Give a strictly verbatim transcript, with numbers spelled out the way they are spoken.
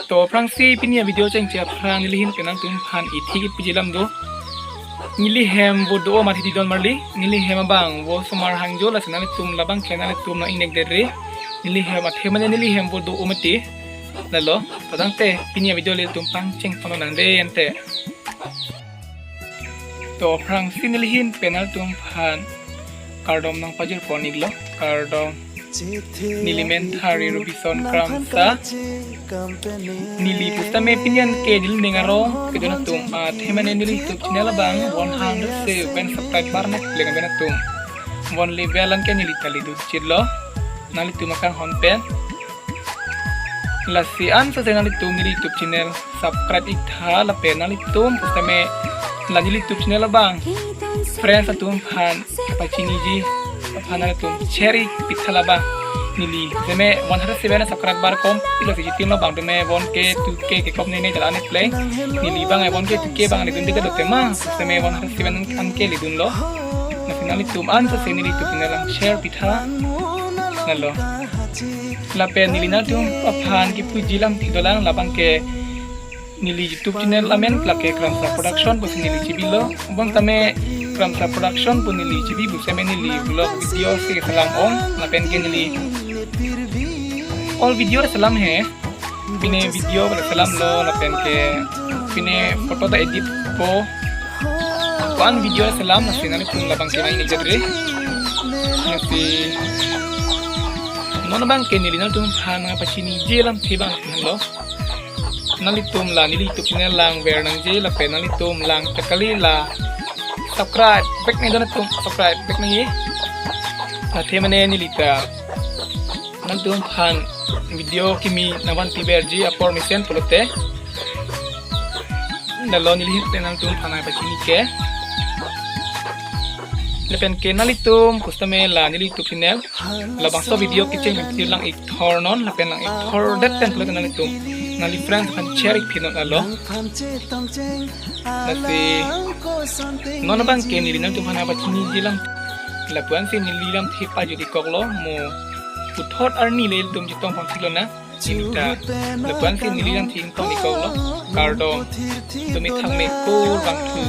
To aphrangsi pini a-video chengche aphrang neli ahin pen nangtumphan ithik ipuji alam do. Neli hem vo do-o mati didon marli. Neli hem abang vo osomar hangjo, lasi nanglitum labang ke nanglitum nang-ingnek dere. Neli hem athe mane neli hem vo do-o mati. Lalo, to tangte pini a-video ilitum pangcheng ponlonang de ante. To aphrangsi neli ahin pen nangtumphan kardom nangpajir pon-iklo, kardom. Neli men Thari Robison Kramsa. Neli pusitame pini an ke neli ning arong kedun atum, athe mane neli YouTube channel abang one hundred seven subscriber ne klemkle atum. One level an ke neli ta le dun chitlo nanglitum akanghon pen. Lasi ansose nanglitum neli YouTube channel subscribe-iktha lapen nanglitum pusitame la neli YouTube channel abang friends atumphan kapachiniji aphan nanglitum share-ikpitha labang. Neli tame one hundred seven subscriber kompitlo, si chitim abang tame one K two K kekop ne ne jalan ne play. Neli abang one K two K abang le dundedetlo tema, tame one hundred seven an ke le dunlo. Lasi nanglitum ansose neli YouTube channel lang share-pitha. Lalo. Lapen neli nangtumphan kipuji alam thik dolang, labang ke neli YouTube channel amen lake Kramsa Production pusi neli chibilo. Bang tame Kramsa Production pu neli chibi pusitame neli vlog video si selam ong, lapen ke neli all video selam he. Pine video pada selamlo, lapen ke pine photo ta edit po. Ko-an video selam, lasi nanglitum labang ke nang-ingnek dere. Lasi non abang ke neli nangtumphan nangpachiniji alam thibang lo. Nanglitum la neli YouTube channel lang ver nangji lapen nanglitum lang chakali la subscribe back nangdun atum subscribe back nangji. Athe mane neli ta nangtumphan video kimi nangvanpi verji apor mesen pulote. Lalo neli ahin pen nangtumphan nangpachini ke. Lapen ke nanglitum pusitame la neli YouTube channel labangso video kecheng pen lang-ikthor non lapen lang-ikthordet pen pulote nanglitum nangli friends aphan share-ikphi non lalo. Lasi non abang ke neli nangtumphan nangpachiniji alam. Lapu-ansi neli alam thip ajut-ikkoklo, mo puthot arni le ilitum chetong ponsilonang. Chinta. Lapu-ansi neli alam thip tong-ikkoklo. Kardom. Tumi thangme kurvangthu.